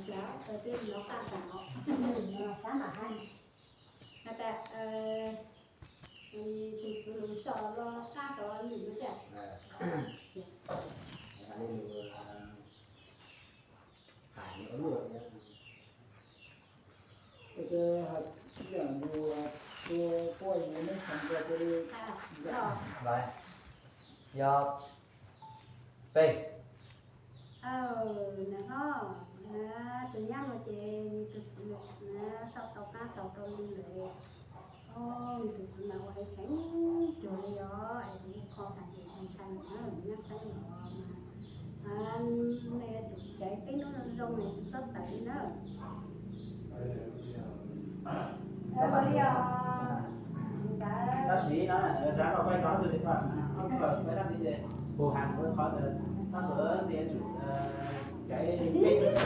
Cov tus twg los qab tas os. Has tas tus txiv lus so los qab tau lwm no tiag. Hais li lus hais ua luaj thiab. Ib yam yus tua quaj yus neb thaum ntawd ces li. Lais, yog peb. Aw, nws ho, tus nyab no ces nws tus txiv na sau tau qab tau tau li lawm. Nws tus txiv mas ua heev heev cuag li os, es tus kho tas ces ntshai ntshai na, nyab xeeb los mas, nej yuav tsum caiv peb hnub zoo zoo es tsis txhob tawm li na. Ua li os. Tab sis no, zaj no peb no, ob tug peb tab sis ces hu has qhov ntawd, tab sis nej yuav tsum caiv peb hnub